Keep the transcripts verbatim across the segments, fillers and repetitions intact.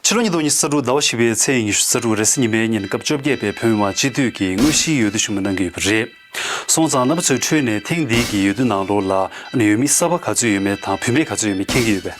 ཕྱི་ལོ་ཉིས་སྟོང་ཉི་ཤུ་རྩ་དྲུག་ཟླ་བ་བཞི་པའི་ཚེས་ཉི་ཤུ་རྩ་དྲུག་རེས་གཟའ་ཉི་མའི་ཉིན་སྐབས་བཅོ་བརྒྱད་པའི་བོད་མི་མང་སྤྱི་འཐུས་ཀྱི་དངོས་གཞིའི་འོས་བསྡུ་ཆེན་མོ་གནང་གི་ཡོད་པ་རེད། སོང་ཙང་རྣམ་པ་ཚོའི་ཁྲོད་ནས་ཐེངས་འདིའི་གི་འོས་བསྡུ་ནང་ལོགས་ལ་ཨ་ནི་འོས་མི་གསར་པ་ག་ཚོད་ཡོད་མེད་དང་བུད་མེད་ག་ཚོད་ཡོད་མེད་མཁྱེན་གྱི་ཡོད་པས།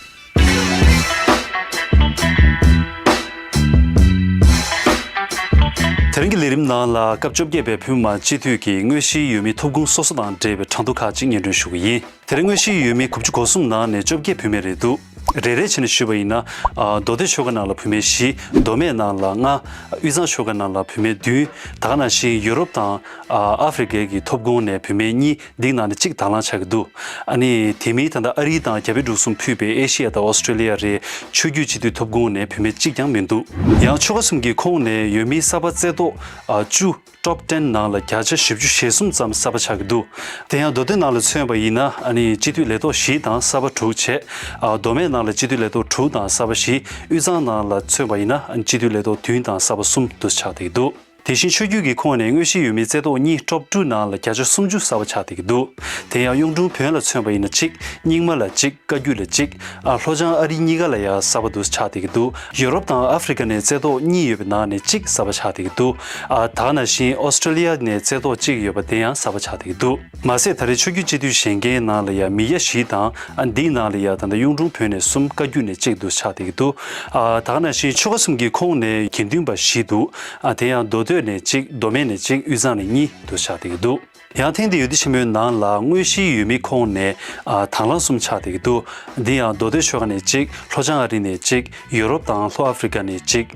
དེ་རིང་གི་ལས་རིམ་ནང་ལ་སྐབས་བཅོ་བརྒྱད་པའི་བོད་མི་མང་སྤྱི་འཐུས་ཀྱི་དངོས་གཞིའི་འོས་མི་ཐོབ་ཁུངས་སོ་སོ་དང་འབྲེལ་བའི་གྲངས་ཐོ་ཁག་ཅིག་སྙན་སྒྲོན་ཞུ་གི་ཡིན། དེ་རིང་དངོས་གཞིའི་འོས་མི་དགུ་བཅུ་གོ་གསུམ་ནང་ནས་བཅོ་བརྒྱད་བུད་མེད་རེད་འདུག་རེ་རེ་བྱས་ནས་ཞུས་པ་ཡིན་ན། ཨ། མདོ་སྟོད་ཆོལ་ཁ་ནང་ལ་བུད་མེད་བཞི། མདོ་སྨད་ནང་ལ་ལྔ། དབུས་གཙང་ཆོལ་ཁ་ནང་ལ་བུད་མེད་བདུན། ད་ག་ནང་བཞིན་ཡུ་རོབ་དང་། ཨ། ཨ་ཧྥེ་རི་ཁའི་གི་ཐོབ་ཁུངས་ནས་བུད་མེད་གཉིས། འདི་ནང་ནས་གཅིག་དང་བླངས་ཆགས་ཀྱི་འདུག་ཨ་ནི་དེ་མིན་ད་ལྟ་ཨ་རི་དང་རྒྱ་བལ་འབྲུག་གསུམ་ཕུད་པའི་ཨེ་ཤི་ཡ་དང་ཨོ་སི་ཀྲེ་ལི་ཡ་རེད། ཆོས་བརྒྱུད་སྤྱི་འཐུས་ཐོབ་ཁུངས་ནས་བུད་མེད་གཅིག་ཀྱང་མི་འདུག་ཡང་ཆོལ་ཁ་གསུམ་གྱི་ཁོངས་ནས་འོས་མི་གསར་པ་རྩེ་ཏོག་ཨ། བཅུ། ཊོབ་ཊེན་ནང་ལ་བརྒྱ་ཆ་བཞི་བཅུ་ཞེ་གསུམ་ཙམ་གསར་པ་ཆགས་ཀྱི་འདུག་དེ་ཡང་མདོ་སྟོད་ནང་ལ་མཚོན་པ་ཡིན་ན། ཨ་ནི་སྤྱི་འཐུས་ལས་ཐོག་བཞི་དང་གསར་པ་དྲུག་བྱས། ཨ། མདོ་སྨད་ནང་ལ་སྤྱི་འཐུས་ལས་ཐོག་དྲུག་དང་གསར་པ་བཞི། དབུས་གཙང་ནང་ལ་མཚོན་པ་ཡིན་ན། ཨ་ནི་སྤྱི་འཐུས་ལས་ཐོག་བདུན་དང་གསར་པ་གསུམ་འདུ་ཆགས་བསྡད་ཀྱི་འདུག་དེ་བཞིན་ཆོས་བརྒྱུད་ཀྱི་ཁོངས་ནས་དངོས་གཞིའི་འོས་མི་རྩེ་ཏོག་གཉིས། ཊོབ་ཊུ་ནང་ལ་བརྒྱ་ཆ་སུམ་ཅུ་གསར་པ་ཆགས་བསྡད་ཀྱི་འདུག་དེ་ཡང་གཡུང་དྲུང་བོན་ལ་མཚོན་པ་ཡིན་ན་གཅིག་རྙིང་མ་ལ་གཅིག་བཀའ་བརྒྱུད་ལ་གཅིག་ཨ། ལྷོ་བྱང་ཨ་རི་གཉིས་ཀ་ལ་ཡང་གསར་པ་འདུ་ཆགས་བསྡད་ཀྱི་འདུག་ཡུ་རོབ་དང་ཨ་ཧྥེ་རི་ཁ་ནས་རྩེ་ཏོག་གཉིས་ཡོད་པའི་ནང་ནས་གཅིག་གསར་པ་ཆགས་བསྡད་ཀྱི་འདུག་ཨ། ད་ག་ནང་བཞིན་ཨོ་སི་ཀྲེ་ལི་ཡ་ནས་རྩེ་ཏོག་གཅིག་ཡོད་པ་དེ་ཡང་གསར་པ་ཆགས་བསྡད་ཀྱི་འདུག་མ་ཟད་ད་རེས་ཆོས་བརྒྱུད་སྤྱི་འཐུས་གཞན་ཁའི་ནང་ལ་ཡང་མི་བརྒྱ་བཞི་དང་། ཨ། འདིའི་ནང་ལ་ཡང་ད་ལྟ་གཡུང་དྲུང་བོན་ནས་གསུམ། བཀའ་བརྒྱུད་ནས་གཅིག་འདུ་ཆགས་བསྡད་ཀྱི་འདུག་ཨ། ད་ག་ནང་བཞིན་ཆོལ་ཁ་གསུམ་གྱི་ཁོངས་ནས་དགེ་འདུན་པ་བཞི་འདུག་ཨ། དེ་ཡང་མདོ་སྟོད་ནས་གཅིག་མདོ་སྨད་ནས་གཅིག་དབུས་གཙང་ནས་གཉིས་འདུ་ཆགས་བསྡད་ཀྱི་འདུག་ཡང་ཐེངས་འདིའི་འོས་བསྡུ་ཆེན་མོའི་ནང་ལ་དངོས་གཞིའི་འོས་མི་ཁོངས་ནས། ཨ། དང་བླངས་གསུམ་ཆགས་བསྡད་ཀྱི་འདུག་འདི་ཡང་མདོ་སྟོད་ཆོལ་ཁ་ནས་གཅིག་ལྷོ་བྱང་ཨ་རི་ནས་གཅིག་ཡུ་རོབ་དང་ལྷོ་ཨ་ཧྥེ་རི་ཁ་ནས་གཅིག་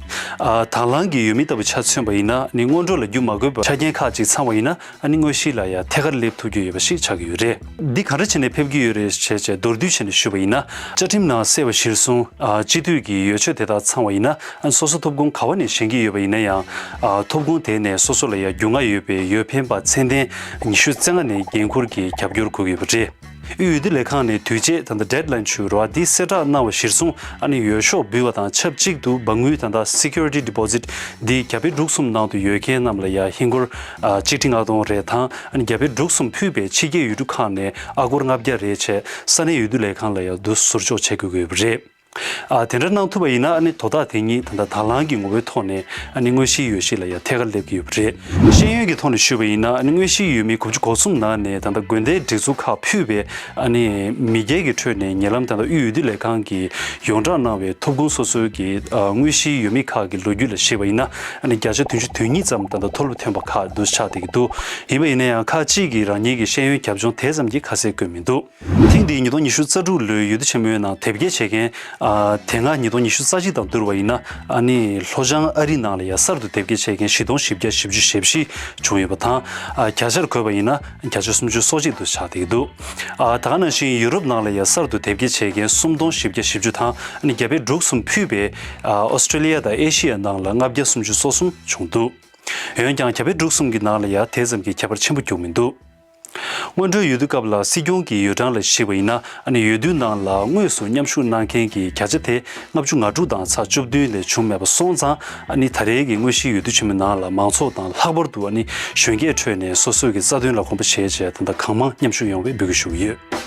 ཨ། དང་བླངས་ཀྱི་འོས་མི་ལྟ་བུ་ཆ་མཚོན་པ་ཡིན་ན། ནི་སྔོན་འགྲོ་ལ་རྒྱུ་མ་དགོས་པར་ཆ་རྐྱེན་ཁག་ཅིག་ཚང་བ་ཡིན་ན། ཨ་ནི་དངོས་གཞི་ལ་ཡང་ཐད་ཀར་སླེབས་ཐུབ་རྒྱུ་ཡོད་པ་ཞིག་ཆགས་ཀྱི་ཡོད་རེད། འདི་ག་འདྲ་བྱས་ནས་ཕེབས་ཀྱི་ཡོད་རེད་བྱས་བྱས་མདོར་བསྡུས་བྱས་ནས་ཞུས་པ་ཡིན་ན། བཅའ་ཁྲིམས་ནང་གསལ་བ་གཞིར་བཟུང་། ཨ། སྤྱི་འཐུས་ཀྱི་འོས་ཆོས་དེ་དག་ཚང་བ་ཡིན་ན། ཨ། སོ་སོ་ཐོབ་ཁུངས་ག་བ་ནས་བཞེངས་ཀྱི་ཡོད་པ་ཡིན་ན་ཡང་། ཨ། ཐོབ་ཁུངས་དེ་ནས་སོ་སོ་ལ་ཡང་རྒྱུས་མངའ་ཡོད་པའི་འོས་འཕེན་པ་ཚད་ལྡན་ཉི་ཤུ་རྩ་ལྔ་ནས་འགན་འཁུར་གྱིས་རྒྱབ་སྐྱོར་དགོས་ཀྱི་ཡོད་པ་རེད། དབུས་འོས་བསྡུ་ལས་ཁང་ནས་དུས་བཅད་ད་ལྟ་ཌེཌ་ལའིན་ཞུ་རོགས་འདི་གསལ་བསྒྲགས་གནང་བ་གཞིར་བཟུང་། ཨ་ནི་འོས་ཤོག་འབུལ་བ་དང་ཆབས་ཅིག་ཏུ་འབག་དངུལ་ད་ལྟ་སི་ཁུ་རི་ཊི་ཌི་པོ་ཟིཊ་འདི་རྒྱ་བལ་འབྲུག་གསུམ་ནང་དུ་ཡོད་མཁན་རྣམས་ལ་ཡང་ཧིན་སྒོར་ཨ་གཅིག་ཁྲི་ལྔ་སྟོང་རེ་དང་། ཨ་ནི་རྒྱ་བལ་འབྲུག་གསུམ་ཕུད་པའི་ཕྱི་རྒྱལ་ཡུལ་གྲུ་ཁག་ནས་ཨ་སྒོར་ལྔ་བརྒྱ་རེ་བྱས་ས་གནས་འོས་བསྡུ་ལས་ཁང་ལ་ཡང་དུ་ཟུར་འཇོག་བྱེད་དགོས་ཀྱི་ཡོད་པ་རེད། ཨ་དེ་འདྲ་གནང་ཐུབ་པ་ཡིན་ན། ཨ་ནི་དོ་བདག་དེ་ཉིད་ད་ལྟ་དང་བླངས་ཀྱི་ངོ་བོའི་ཐོག་ནས། ཨ་ནི་དངོས་གཞིའི་འོས་གཞི་ལ་ཡང་ཐད་ཀར་སླེབས་ཀྱི་ཡོད་པ་རེད། ཤེས་ཡོན་གྱི་ཐོག་ནས་ཞུས་པ་ཡིན་ན། ཨ་ནི་དངོས་གཞིའི་འོས་མི་དགུ་བཅུ་གོ་གསུམ་ནང་ནས་ད་ལྟ་དགོན་སྡེའི་སྒྲིག་འཛུགས་ཁག་ཕུད་པའི། ཨ་ནི་མི་སྒེར་གྱི་ཁྲོད་ནས་ཉེ་ལམ་ད་ལྟ་དབུས་འོས་བསྡུ་ལས་ཁང་གིས་ཡོངས་བསྒྲགས་གནང་བའི་ཐོབ་ཁུངས་སོ་སོའི་གི་ཨ་དངོས་གཞིའི་འོས་མི་ཁག་གི་ལོ་རྒྱུས་ལ་གཞིགས་པ་ཡིན་ན། ཨ་ནི་བརྒྱ་ཆ་བདུན་ཅུ་དོན་གཉིས་ཙམ་ད་ལྟ་མཐོ་སློབ་ཐོན་པ་ཁག་འདུ་ཆགས་བསྡད་ཀྱི་འདུག་ཡིན་པ་ཡིན་ན་ཡང་ཁག་ཅིག་གིས་རང་ཉིད་ཀྱི་ཤེས་ཡོན་རྒྱབ་ལྗོངས་དེ་ཙམ་གྱི་ཁ་གསལ་བཀོད་མི་འདུག་ཐེངས་འདིའི་ཉིས་སྟོང་ཉི་ཤུ་རྩ་དྲུག་ལོའི་འོས་བསྡུ་ཆེན་མོའི་ནང་དེབ་སྐྱེལ་བྱེད་མཁན། ཨ་དེ་སྔ་ཉིས་སྟོང་ཉི་ཤུ་རྩ་གཅིག་དང་བསྡུར་བ་ཡིན་ན། ཨ་ནི་ལྷོ་བྱང་ཨ་རི་ནང་ལ་ཡང་གསར་དུ་དེབ་སྐྱེལ་བྱེད་མཁན་བཞི་སྟོང་བཞི་བརྒྱ་བཞི་བཅུ་ཞེ་བཞི་བྱུང་ཡོད་པ་དང་། ཨ་བརྒྱ་ཆར་བགོས་པ་ཡིན་ན་བརྒྱ་ཆ་སུམ་ཅུ་སོ་གཅིག་ཏུ་ཆགས་བསྡད་ཀྱི་འདུག་ཨ་ད་ག་ནང་བཞིན་ཡུ་རོབ་ནང་ལ་ཡང་གསར་དུ་དེབ་སྐྱེལ་བྱེད་མཁན་སུམ་སྟོང་བཞི་བརྒྱ་བཞི་བཅུ་དང་། ཨ་ནི་རྒྱ་བལ་འབྲུག་གསུམ་ཕུད་པའི་ཨ་ཨོ་སི་ཀྲེ་ལི་ཡ་དང་ཨེ་ཤི་ཡ་ནང་ལ་ལྔ་བརྒྱ་སུམ་ཅུ་སོ་གསུམ་བྱུང་འདུག་འོན་ཀྱང་རྒྱ་བལ་འབྲུག་གསུམ་གྱི་ནང་ལ་ཡང་དེ་ཙམ་གྱི་ཁྱད་པར་ཆེན་པོ་བྱུང་མི་འདུག་སྔོན་འགྲོའི་འོས་བསྡུ་སྐབས་ལ་སྲིད་སྐྱོང་གི་འོས་གྲངས་ལ་གཞིགས་པ་ཡིན་ན། ཨ་ནི་འོས་བསྡུ་ནང་ལ་དངོས་སུ་མཉམ་ཞུགས་གནང་མཁན་གྱི་བརྒྱ་ཆ་དེ་ལྔ་བཅུ་ང་དྲུག་དང་ཚེག་བཅུ་བདུན་ལས་བྱུང་མེད་པ་སོང་ཙང་། ཨ་ནི་ད་རེས་ཀྱི་དངོས་གཞིའི་འོས་བསྡུ་ཆེན་མོའི་ནང་ལ་མང་ཚོགས་དང་ལྷག་པར་དུ་ཨ་ནི་གཞོན་སྐྱེས་ཁྲོད་ནས་སོ་སོའི་གི་རྩ་དོན་ལ་དགོངས་པ་བཞེས་བྱས་ད་ལྟ་གང་མང་མཉམ་ཞུགས་ཡོང་བའི་འབོད་སྐུལ་ཞུ་གི་ཡོད།